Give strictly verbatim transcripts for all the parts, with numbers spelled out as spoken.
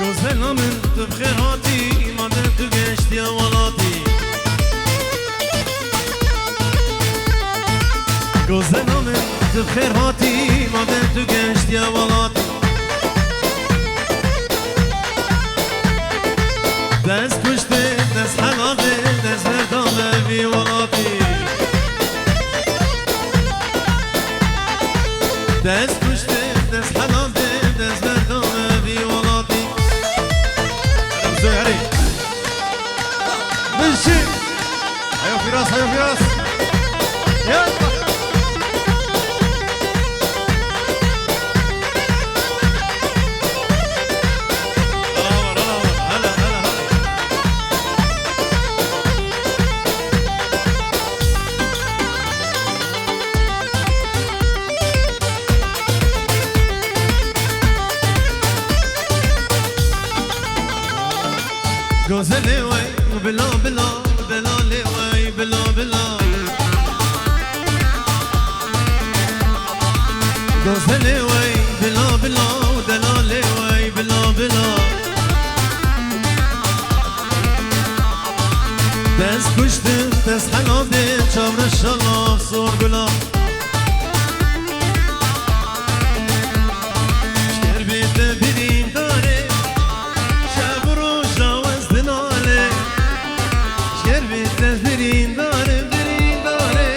Gozela min, tu bi xêr hatî, madem tu geştiye welatî. Gozela min, tu bi xêr hatî, madem tu geştiye welatî. Dest kuştê, dest heladê, dest berdame vî welatî. Dest kuştê, dest heladê, dest berdame vî welatî. Herê Zoy, herê. Min şî. Heyo Firas, heyo Firas. Ya. Gozelê wey bila bila, delalê wey bila bila. Gozelê wey bila bila, delalê wey bila bila. Dest kuştin, dest heladê, çavre şala, sor gula. Şerbê te birîndarê, şev û roja wez dinalê. Şerbê te birîndarê, birîndarê,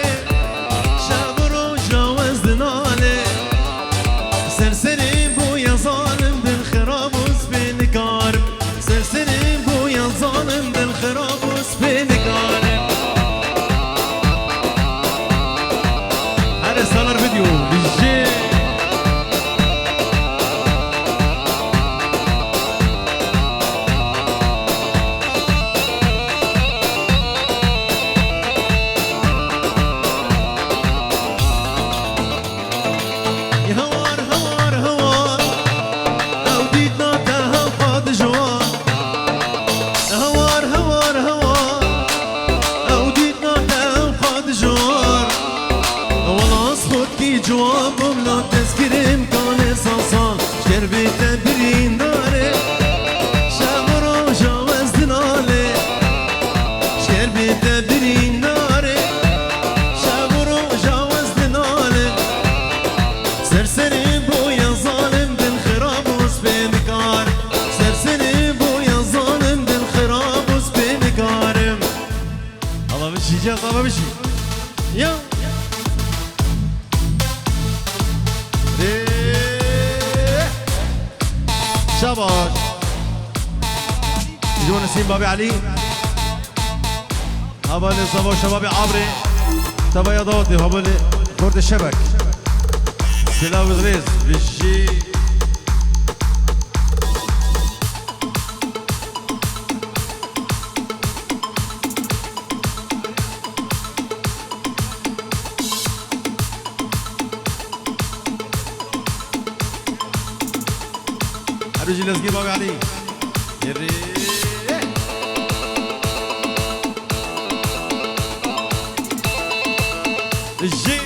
şev û roja wez dinalê. Ser serê bûye zalim, dil xirab û spê nikarim. Ser serê bûye zalim, dil xirab û spê nikarim. Here Salar Video, bijî. Hewar, hewar, hewar, ew dîtna te hewqa dijwar. Hewar, hewar, hewar, ew dîtna te hewqa dijwar. Wela ez xwedkî ciwan bûm, la destgirim kanê sal sal. Şerbê te birîndarê, şev û roja wez dinalê. Şerbê te birîndarê, şev û roja wez dinalê. Ser serê bûye zalim, dil xirab û spê nikarim. Ser serê bûye zalim, dil xirab û spê nikarim. Ava bişî, cihaz ava bişî. Ya. Ê. Şabaş. Ji bo Nesîm Babê Elî. Hevalê Zava Şebabê Abrê. Tevaya dawetê, hevalê Kurdê Şebek. Silav û rêz. Bijî. Her bijî Lezgî Bavê Elî. Yeri. Jî.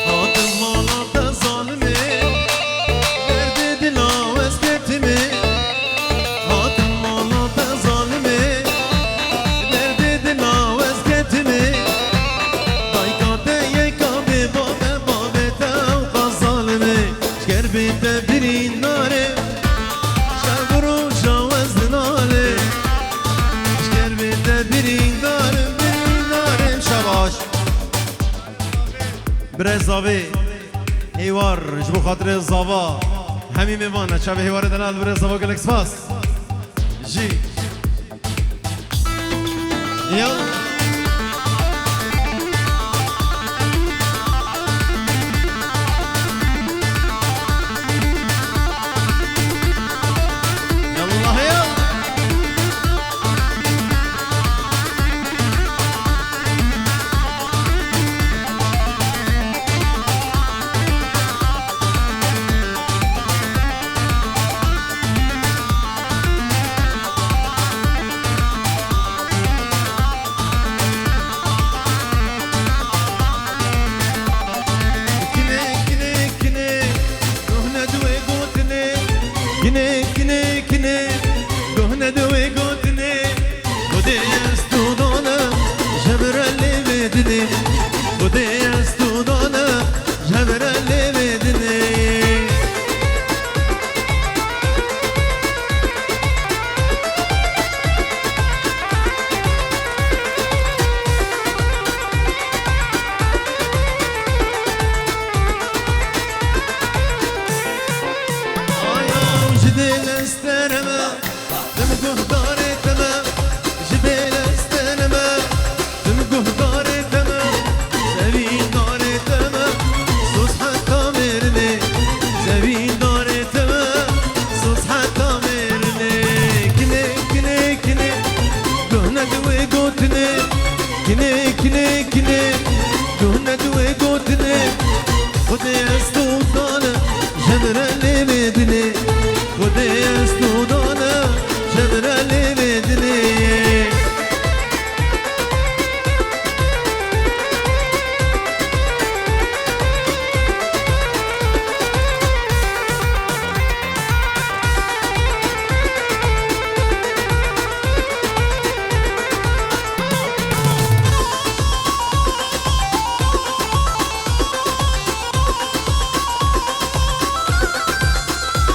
Hatim mala te zalimê, derdê dila wez ketime. Hatim mala te zalimê, derdê dila wez ketime. Dayka te yeka bê bavê, bavê te ewqa zalimê. Şerbê te birîndarê, şev û roja wez dinalê. Şerbê te birîndarê, birîndarê. Şabaş. Birê Zavê, Hêwar, ji bo xatirê Zava, hemî mêvan, çavê Hêwarê delal, birê Zava gelek spas. Jî. Ya. Yallah ya. Dê ez tu dane, ji hev re lê vê dinê. Aya, ji dê ez te re me. Dim guhdarê te me, ji bê lestene me. Dim guhdarê te me, zevîndarê te me. Soz heta mêrnê, zevîndarê te me. Soz heta mêrnê. Kinê, kinê, kinê, guh nede wê gotinê. Kinê, kinê, kinê, guh nede wê gotinê. Xwedê ez tu dane, ji hev re lê vê dinê. Xwedê ez tu dane, ji hev re lê vê dinê.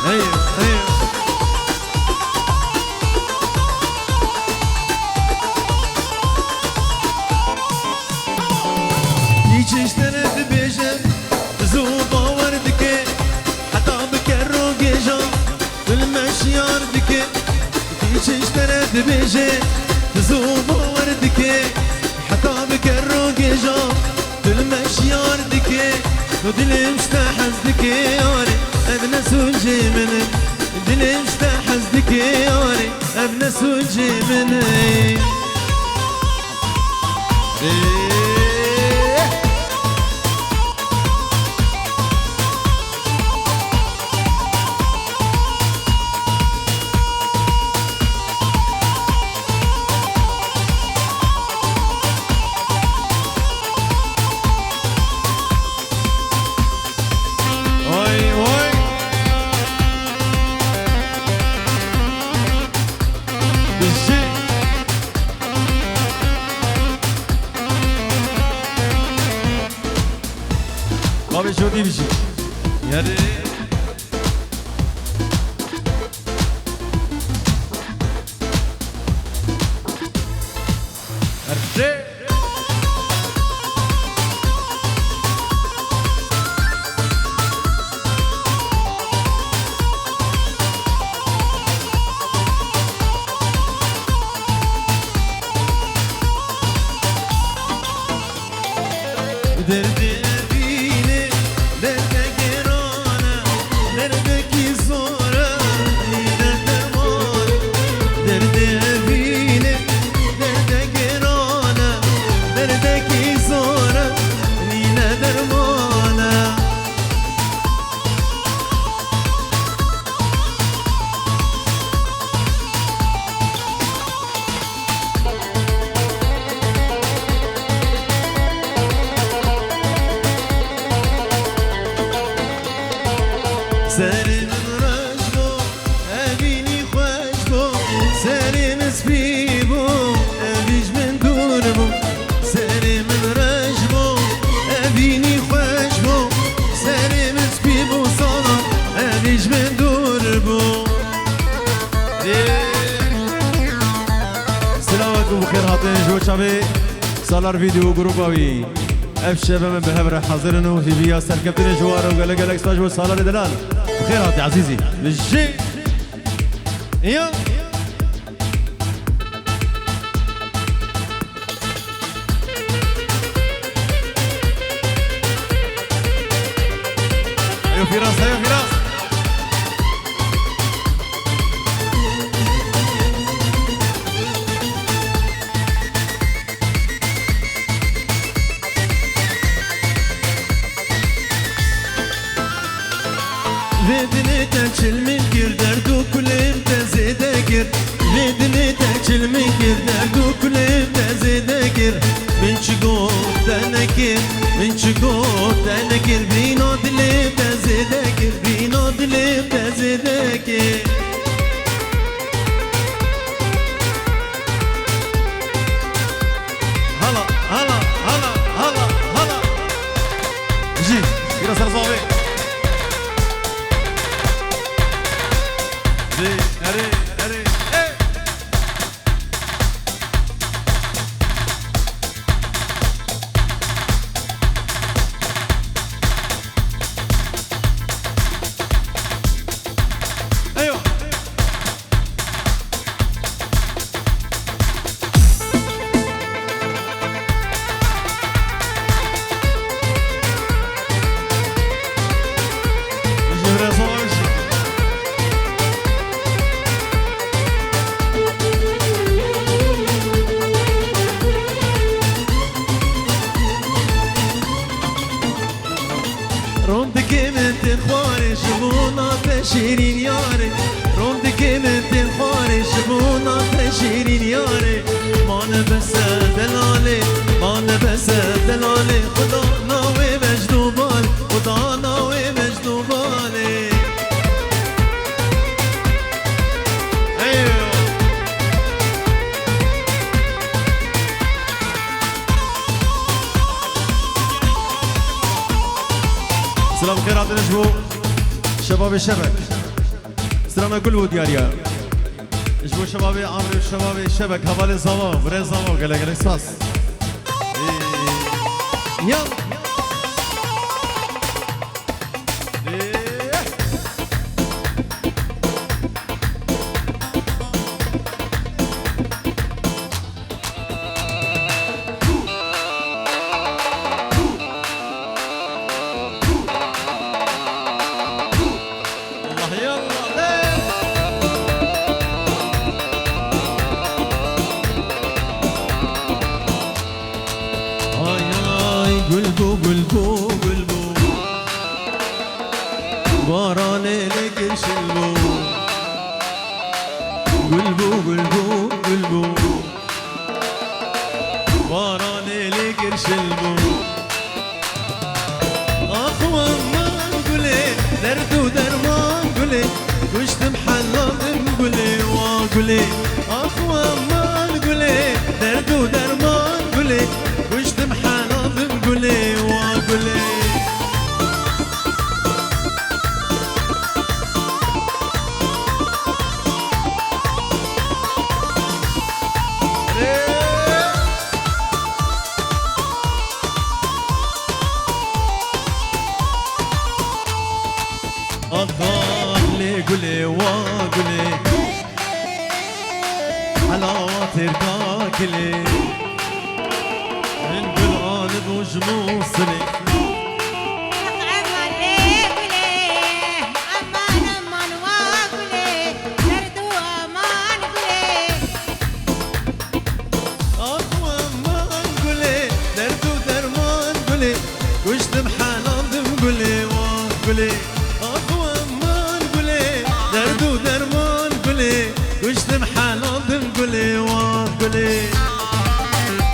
Hey, hey. Hiç işte ne dibêje, zû bawer dike, heta bi kerro gêja, dil me şiyar dike. Hiç işte ne dibêje, zû bawer dike, heta bi kerro gêja. Dil me şiyar dike, tu dilê min ji te hez dike, yarê. Ev ne sûcê min e, dilê min ji te hez dike, yarê. Ev ne sûcê min e. Ê. Oy, oy. Bijî. Bavê Jodî bijî. Yarê. Erdê. Derdê evînê derdekî zor e, nîne derman. Derdê evînê derdekî zor e, nîne derman. Serê min reş bo, evînî xweş bo. Serê min spî bo, evî ji min dûr bo. Serê min reş bo, evînî xweş bo. Serê min spî bo, sala evî ji min dûr bo. Ê. Selamet û bi xêr hatin ji bo çavê Salar Vîdeo û grupa wî. Ev şeve min bi hev re hazir in û hîviya serkeftinê ji wan re û gelek gelek spas ji bo Salarê delal. Bi xêr hatî ezîzî. Ji. Ya. Heyo Firas, heyo Firas. Vê dinê te çil min kir, derd û kulê min te zêde kir. Vê dinê te çil min kir, derd û kulê min te zêde kir. Min çi got te nekir, min çi got te nekir. Vîna dilê min te zêde kir, vîna dilê min te zêde kir. Hala, hala, hala, hala, hala. Ser zavê. Dê, erê, erê, ê. Eywa. Rondikê min tên xwarê, ji bona te şêrîn yarê. Rondikê min tên xwarê, ji bona te şêrîn yarê. Mane bese delalê, mane bese delalê. Xuda navê Mecnû bal, Xuda navê Mecnû balê. Eywa. Silav xêr hatine ji bo şebabê şebek. Strana gul û diyariya. Ji bo şebabê amrê şebabê şebek, hevalê zava, birê zava, gelek gelek spas. Ee, ya. Ee. Allah yallah, hey! Ay, ay, gul bû, gul bû, gul bû. Baranê lê girşil bû. Gul bû, gul bû, gul bû. Baranê lê girşil bû. Ax aman gulê, derd û derman gulê, kuştim helalim gulê, wa gulê. Ax aman gulê, derd û derman gulê, kuştim helalim gulê, wa gulê. Ax, ax, lê gulê, wa gulê. Helawa têrka kilê. Min gul anibû ji Mûsilê. Eman, eman, lê gulê. Eman, eman, wa gulê. Derd û eman gulê. Ax aman gulê, derd û derman gulê, kuştim helandim gulê, wa gulê. Ax aman gulê, derd û derman gulê, kuştim helandim gulê, wa gulê.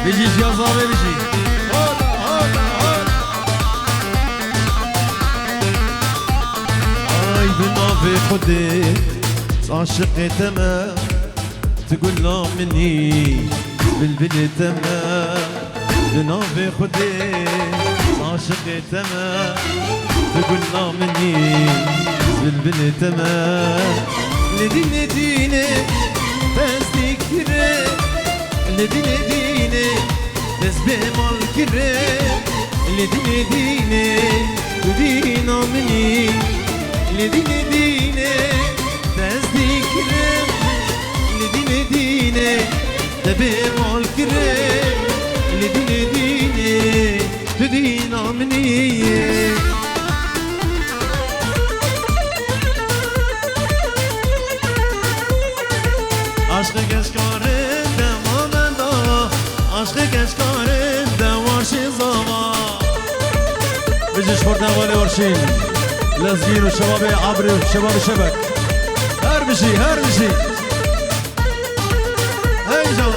Bijî jiya zavê bijî. Hola, hola, hola. Ay bi navê Xwedê, aşiqê te me. Tu gula min î, bilbilê te me, bi navê Xwedê, aşiqê te me. Tu gula min î, bilbilê te me. Li dînê dînê dest dikire, li dînê dînê dest bê mal kire, li dînê dînê tu dîna min î, li dînê dînê dest dikire, li dînê dînê te bê mal kire, li dînê dînê tu dîna min î. Aşqê keşkarê dema menda, aşqê keşkarê dewa şêzava. Bijî ji xorta hevalê Orşîn, Lezgîn û şebabê Abrî û şebabê Şebek. Her bijî, her bijî. Hey can.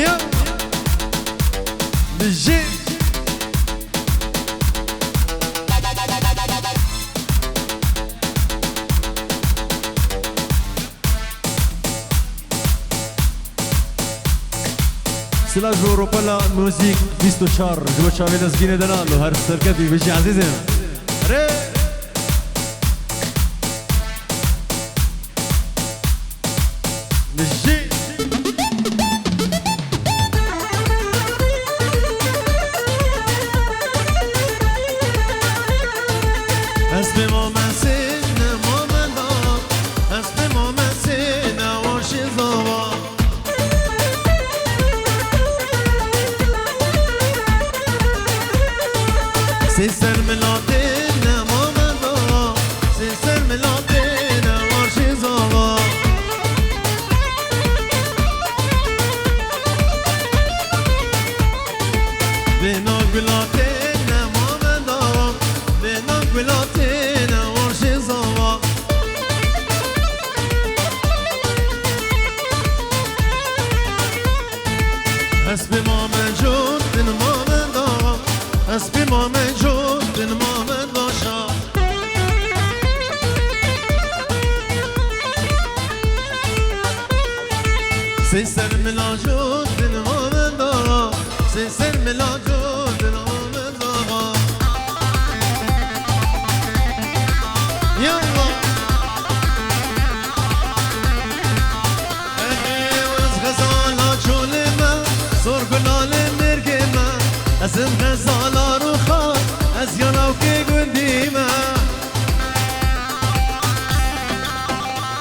Ya. Bijî. Silav ji bo Ropela Muzîk bîst û çar, ji bo çavê Lezgînê de na, li her serketî bijî ezîzê min. Erê! Bijî! Ez pê mamesê ne mamenda, ez pê mamesê ne waşê zava. Sê ser milatê ne mamenda, sê ser milatê ne waşê zava. Bêhna gulatê ne mamenda, bêhna gulatê ne waşê zava. Ez pê mame cot bin mame da, ez pê mame cot bin mame da şa. Sê ser mila cot bin mame da, sê ser mila cot bin mame da. Yallah. Ey, ez xezala çolê me, sor gulalê mêrgê me. Ez im xezala rûxa, ez ya lawkê gundî me.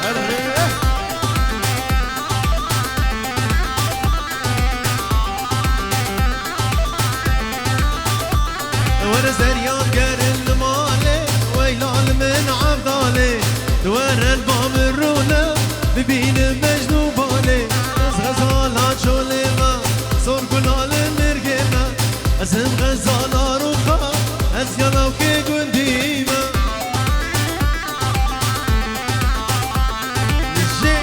Erê. Were zeryan gerin li malê, weyla li min evdalê. Were li ba min rûne, bibînim Mecnû balê. Ez xezala çolê me, sor gulalê mêrgê me. Ez im xezala rûxa, ez ya lawkê gundî me. Jê.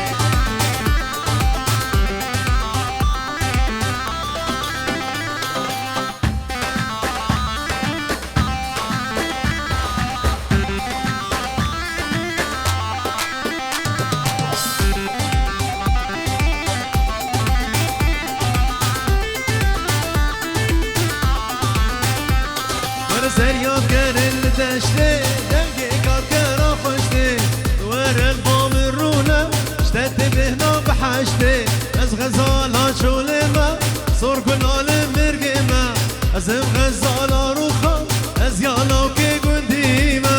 Were seryad gerin li deştê, dengê karkera xweş tê. Were li ba min rûne, ji te tê bêhna biheştê. Ez xezala çolê me, sor gulalê mêrgê me. Ez im xezala rûxa, ez ya lawkê gundî me.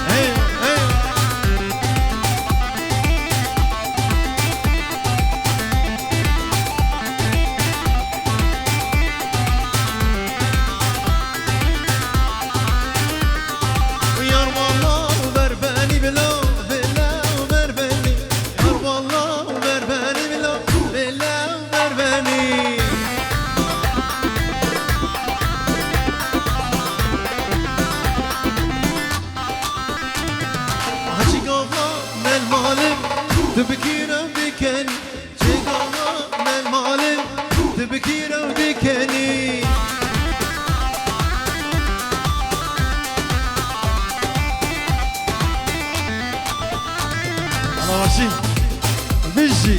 Hey, hey. Yar walla û berbenî bila, bila û berbenî. Yar walla û berbenî bila, bila û berbenî. Hacî gava mel malim, tu bikîre bikenî. Çêgava mel malim, tu bikîre bikenî. Ana başî. Bijî.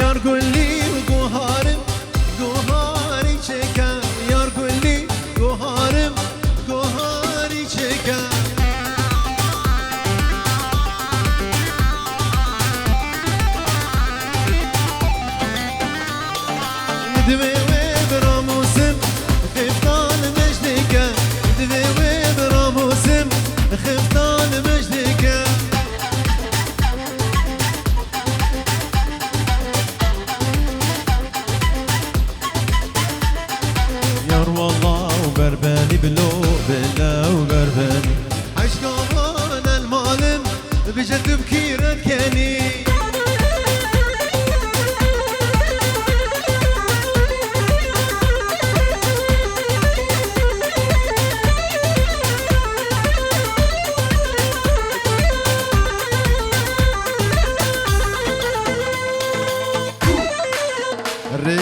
Yar gulî û guharim, guharî çêke. Yar gulî, guharim, guharî çêke. Divê wê biramosim, xiftan mecdike. Divê wê biramosim, xiftan mecdike. Yar walla û berbenî bilo, bila û berbenî. Eşka van el malim, bije tu bikîret kenî. Rê.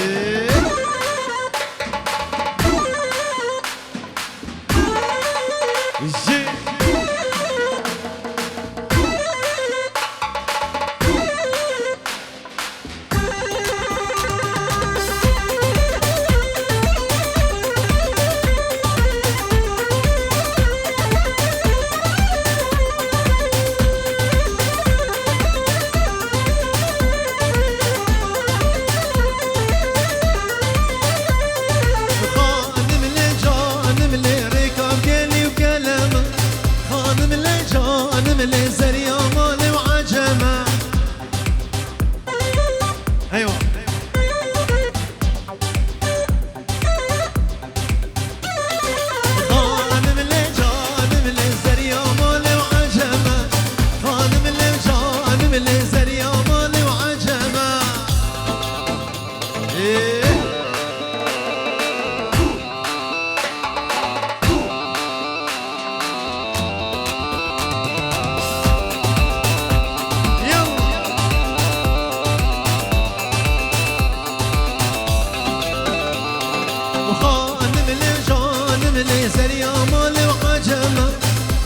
Xanim lê canim lê zerya malê û eceme.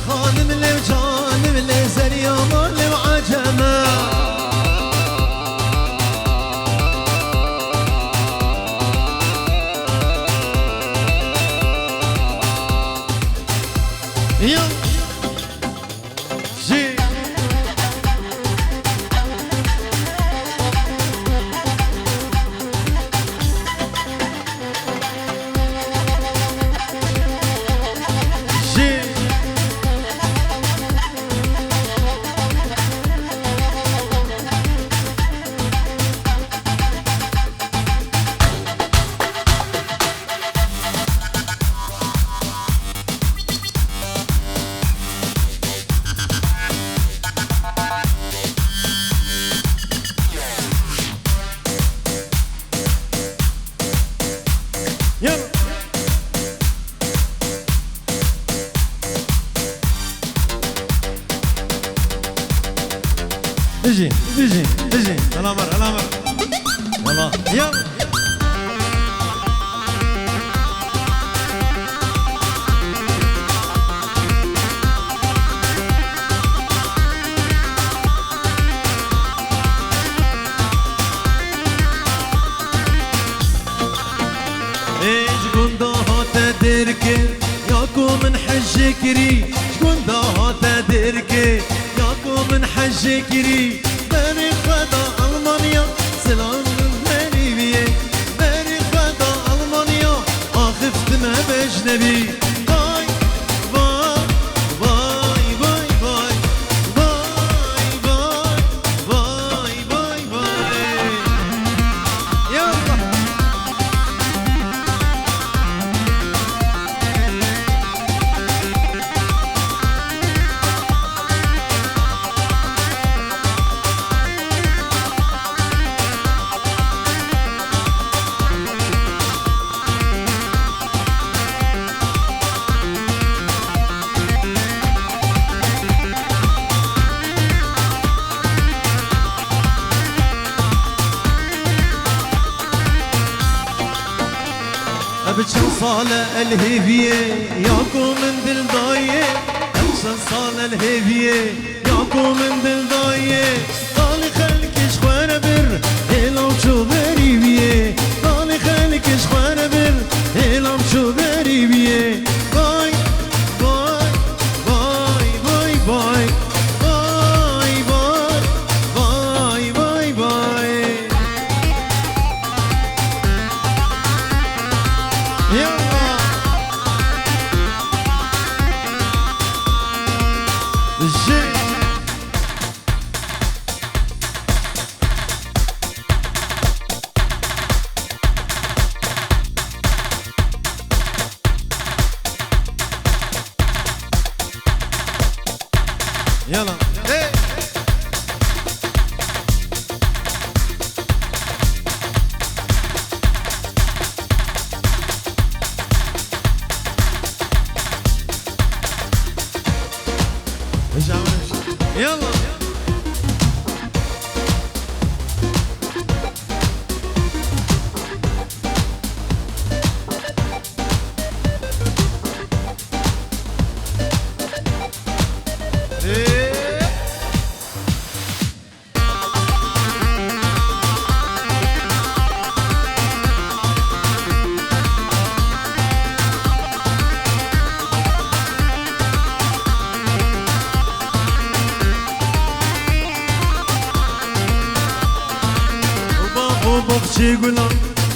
Xanim lê canim lê zerya malê û eceme. Ya. Jî. Jî. Yalla. Bijî, bijî, bijî. Hela vir, hela vir. Hela. Ya. Ê ji gunda hate dêrkê, ya ku min hejê kirî. Ji gunda hate dêrkê, ya ku min hejê kirî. Berê xwe da Almanya, silav min herîviyê. Berê xwe da Almanya, axiftim ecnebî. Vay, vay, vay, vay, vay. Vay, vay, vay, vay, vay. Ya Allah. Ev çend sal e el hêviyê, ya ku min dil dayê. Ev çend sal e el hêviyê, ya ku min dil dayê. Dalê xelkê ji xwe re bir, hêla çû berî wiyê. Dalê xelkê ji xwe re bir, hêla çû berî wiyê. Vay, vay, vay, vay, vay. Vay, vay, vay, vay, vay. Yalla. Jê. Yalla. Hey. Yalla. Û bax û baxçê gulan,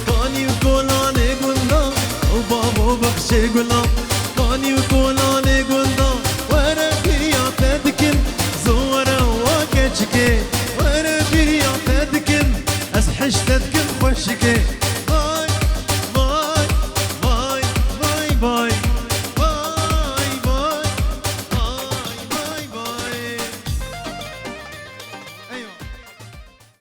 kanî û kolanê gunda. Û bax û baxçê gulan, kanî û kolanê gunda. Were bîriya te dikin, zû were wa keçikê. Were bîriya te dikin, ez hişt te dikim xweşikê.